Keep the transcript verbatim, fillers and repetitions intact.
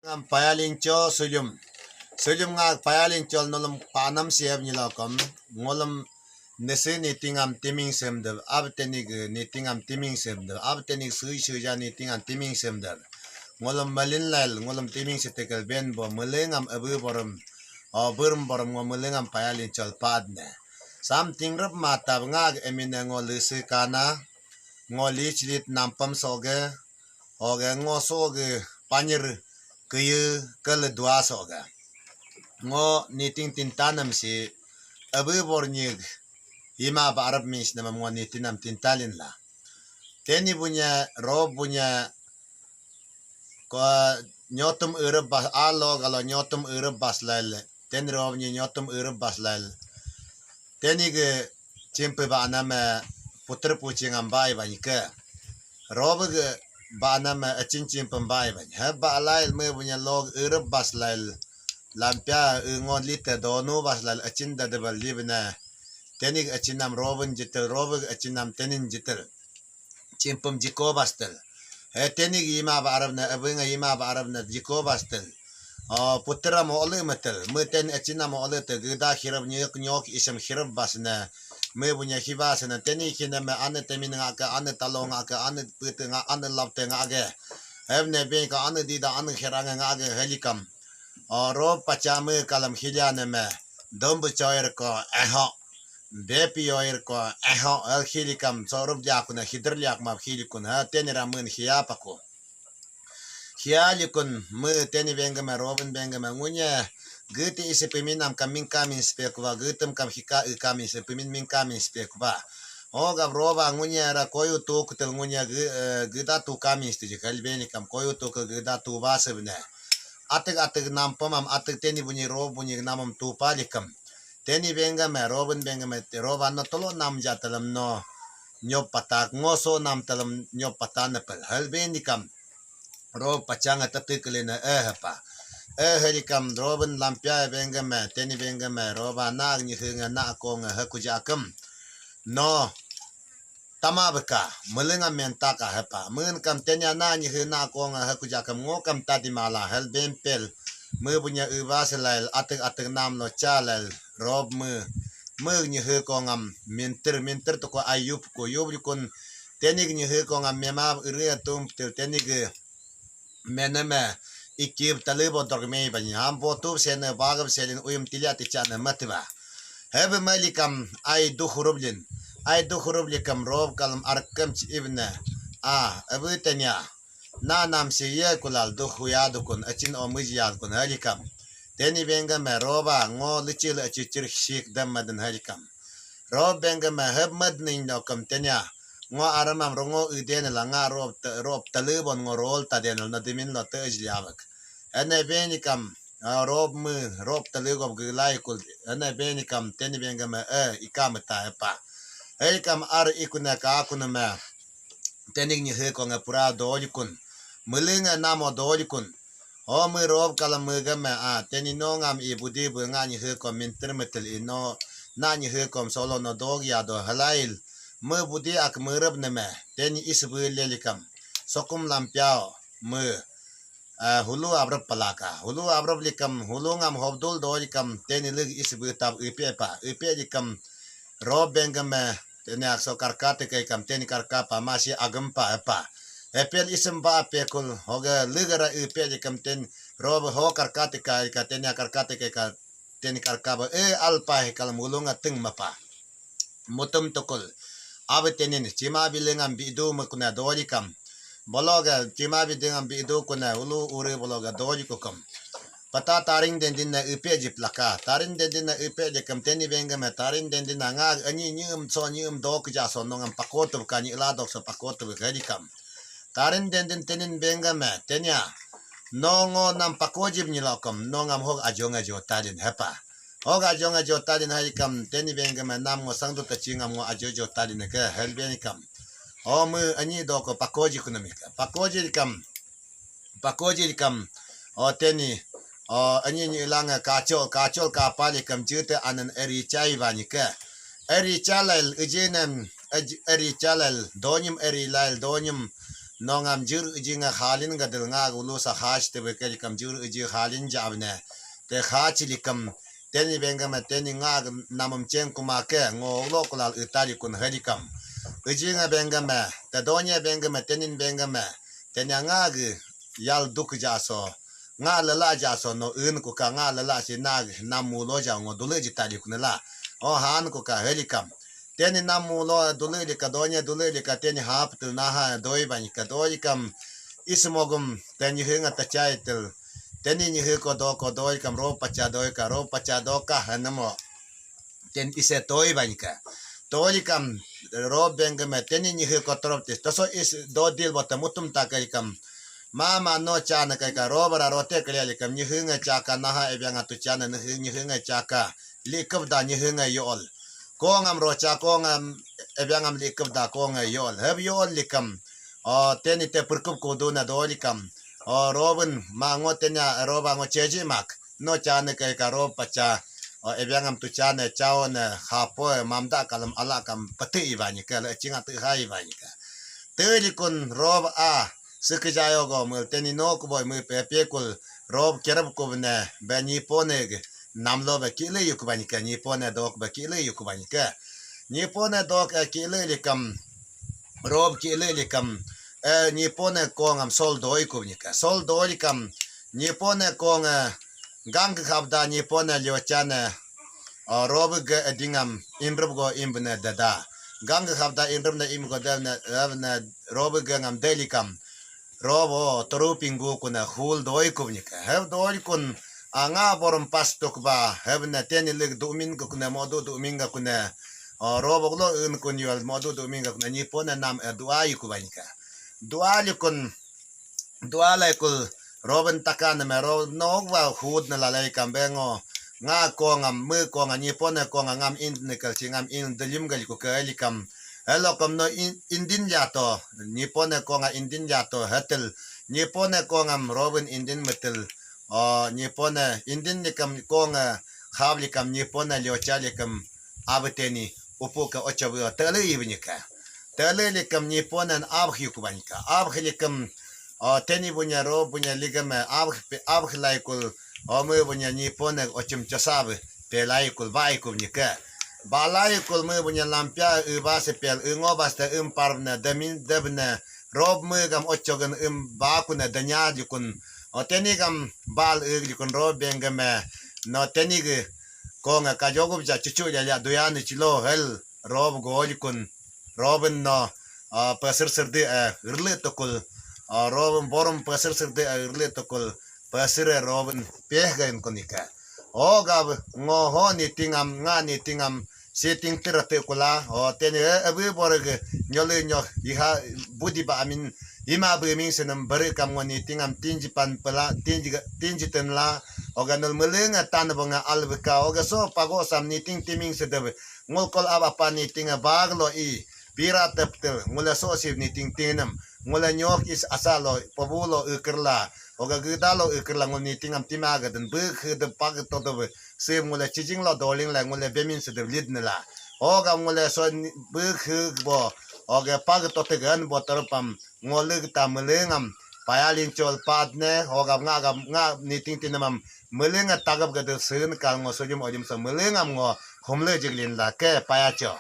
Ngam payalincho sujum. Sujum ngak payalincho nulum panam siap nyilokom. Ngulum nisi nitingam timing semdeb. Ab tenig nitingam timing semdeb. Ab tenig sui suja nitingam timing semdeb. Ngulum malin lail, ngulum timing setekel ben bo melengam abu borum. O burum borum ngo melengam payalincho padne. Sam tingrep mata ngak emine ngo lisi kana. Ngo lich lit nampam soge. Oge ngo soge panir keye kele dua soge. Ngo niting tintanam si abu bornyig ima ba arab mis namam ngo nitinam tintalin la. Teni bunya, rob bunya, ko nyotum urub bas, alo galo nyotum urub bas lail. Teni rob nyi nyotum urub bas lail. Teni ge chimpe ba anam, eh, puter puching am bai bany ke. Rob ge ba anam, eh, achin chimpe bai bany. He ba lail me bunya log urub bas lail. Lampia, eh, ngon lite donu bas lail achin da debal libne. Teni ge achin nam robin jitel, rob ge achin nam tenin jitel. Chimpum jiko bastel. He teni ima ba arab na, abinga ima ba arab na jiko bastel. O putra mo ole metel. Me ten achin nam ole te geda hirab nyok nyok isam hirab basna. Me bunya hiba sana teni hina me ane temin ngake, ane talo ngake, ane pete nga, ane lapte ngake. Evne ben ka ane dida, ane heranga ngake helikam. O rob pacha me kalam hilia ne me. Dombu choir ko eho. Bepi yoir ko eho el hilikam sorup liakuna hidir liak map hilikun ha teni ramun hia paku. Hia likun me teni bengame robin bengame ngunya gete isi peminam kam mingkamin spekwa getem kam hika ikamin isi pemin mingkamin spekwa. Ho gab roba ngunya ra koyu tu kutel ngunya ge, eh, geda tu kamin sti jikal beni kam koyu tu ke geda tu basebne. Atek atek nam pamam atek teni bunyi rob bunyi namam tu palikam. Teni bengame, robin bengame, roba no tolo nam jatelam no nyop patak, ngoso nam telam nyop patan nepel. Hal benikam, rob pachanga tatik lena eh pa. Eh helikam, robin lampia bengame, teni bengame, roba na nyi henge na konge hekujakam. No, tama beka, melenga menta ka hepa. Menkam tenya na nyi hena konga hekujakam ngokam tadi mala hel bempel. Me bunya uba selail atek atek nam lo cha lail rob me. Me nyi he kongam minter minter toko ayup ko yub likun tenik nyi he kongam mema ere atum til tenik meneme ikib talib odorg mei bani ham botup sene bagab selin uyum tilia tichane matiba. Hebe malikam ai duh hurublin. Ai duh hurublikam rob kalam arkam chi ibne. A, abu tenya. Na nam si ye kulal duh huya dukun achin o muji yal kun halikam. Teni bengame roba ngo lichil achichir shik dam madan halikam. Rob bengame heb madning dokam tenya. Ngo aramam rongo uden la nga rob ta-, rob talibon ngo rol taden la nadimin lo te ejli abak. Ene benikam, ah, rob me, rob talib gilai kul. Ene benikam teni bengame, eh, ikam ta epa. Eikam ar ikune ka kuname. Tenik nyi he konge pura dolikun. Melinge namo dolikun. O me rob kalam megame a teni no ngam i budi be nga nyi he kom minter metel i no na nyi he kom solo no dog ya do halail. Me budi ak merep neme teni is be lelikam. Sokum lampiao me, eh, hulu abrep palaka. Hulu abrep likam hulu ngam hobdul dolikam teni lig is be tab ipe pa. Ipe likam rob bengame teni akso karka te kai kam teni karka pa masi agem pa epa. Epel isem ba pekul hoga ligara ipe likam ten rob ho karka te kai ka teni karka te kai ka teni karka ba e alpa he kalam ulunga teng mapa. Mutum tukul. Abe tenin chima bilengam bidu mekuna dolikam. Bologa chima bidengam bidu kuna ulu ure bologa dolikukam. Pata taring dendin na ipe jip laka. Taring dendin na ipe jikam teni bengame taring dendin na nga anyi nyum so nyum dok ja so nongam pakotu ka nyi la dok so pakotu ka dikam. Taring dendin tenin bengame tenya. Nongo nam pakojib nyi lokam nongam hog ajong ajo talin hepa. Hog ajong ajo talin haikam teni bengame nam ngo sangdu tachingam ngo ajo jo talin ke hel benikam. O me anyi doko pakoji kunamika. Pakoji dikam. Pakoji dikam. O teni. O anyi nyi ilang kachol, kachol kapali kam jute anan eri chai bani ke. Eri chalail ujinem, ej-, eri chalail donyim eri lail donyim. nongam jir iji nga halin gadil nga gulu sa hach tebe ke likam jir iji halin jabne. Te hach likam, teni bengame, teni nga namam cheng kuma ke, ngo lo kulal itali kun helikam. Iji nga bengame, te donye bengame, tenin bengame, tenya nga gi yal duk jaso, nga lala jaso no un kuka nga lala si na namulo ja ngo dule jitali kunela. O han kuka helikam. Teni namulo dule lika, donye dule lika, teni hap tu naha doi banyika, doi kam ismogum, teni hinga tachai til. Teni nyihi ko do ko doi kam ro pacha doi ka, ro pacha do ka hanamo. Ten ise toi banyika. Toi kam ro bengame, teni nyihi ko torop tis. Toso is do dil bota mutum ta kai kam. Mama no cha na kai ka ro bara rote kali kam nyihi nga cha ka naha ebyanga tu cha na nyihi, nyihi nga cha ka. Likab da nyihi nga yol. Kongam rocha kongam ebyangam likab da kong yol. Heb yol likam. O, teni te perkup kudu na do likam. O, robin ma ngo tenya roba ngo cheji mak. No cha ne kai ka rob pacha. O, ebyangam tu cha ne chao ne hapo mamda kalam ala kam pati ibani ka le chinga tu hai ibani ka. Te likun rob a. Sikejayo go mul teni no kuboi mul pepe kul rob kerab kubne be nipone ge namlo be kile yukubani ke, nipone dok be kile yukubani ke. Nipone dok e kile likam, rob kile likam, e nipone kongam sol doi kubni ke. Sol doi likam, nipone kong e gang ke habda nipone liochane, o, rob ge edingam imrub go imbne dada. Gang ke habda imrub ne im go devne, devne rob ge ngam delikam. Robo toru pinggu kuna hul doi kubni ke. Heb doi kun anga borom pas tuk ba. Heb ne teni lik dumin ke kuna modu dumin ke kuna. O, robo lo un kun yol modu dumin ke kuna nipone nam e dua yukubani ke. Dua likun, dua laikul roben taka ne me ro nok ba hud ne lalai kam bengo. Nga kongam me konga nipone konga ngam in ne kalchi ngam in delim gali ku ke likam. Helo kom no in, indin jato. Nipone konga indin jato hetel. Nipone kongam robin indin metel. O, nipone indin likam konga hab likam nipone liocha likam abeteni upu ke ochobu tele ibnika. Tele likam nipone abhi kubanika. Abhi likam, o, teni bunya ro bunya ligame abhi, abhi laikul. O, me bunya nipone ochum chasab pelai kul bai kul nika. Balai kul me bunya lampia e ba se pel e ngo bas te em parvne demin debne rob me gam ochogan em ba kune denya likun. O, teni gam bal e likun rob bengame. No teni ge konga kajogu ja chuchu ya ya duya ni chilo hel rob go likun. Robin no, a, pasir sirdi, a, irli tukul. A, robin borum pasir sirdi, a, irli tukul. Pasir e robin peh gain kunika. O gab ngo ho nitingam, nga nitingam, siting tirate kula. O teni, e, abu borg nyole nyo iha budi ba amin ima bu ming senam bari kam ngo nitingam tinji pan pela, tinji, tinji tenla. O ganul melenga tan bonga albika. O ga so pago sam niting timing sedebe. Ngul kol aba pa niting bag lo i. Pira teptel, ngule so sib niting tinam, ngule nyok is asa lo, pabu lo ikerla, oga geda lo ikerla, ngul niting am tima gaden, bek hede pag to de, sib ngule chijing lo doling la, ngule bemin se de lid nela. Oga ngule so bek heg bo, oga pag to tegan bo terpam, ngule ta melengam, payalin chol pat ne, oga nga, nga niting tinamam, melenga tagap gede sen kal ngo sojum ojum so melengam ngo, humle jiglin la ke, payacho.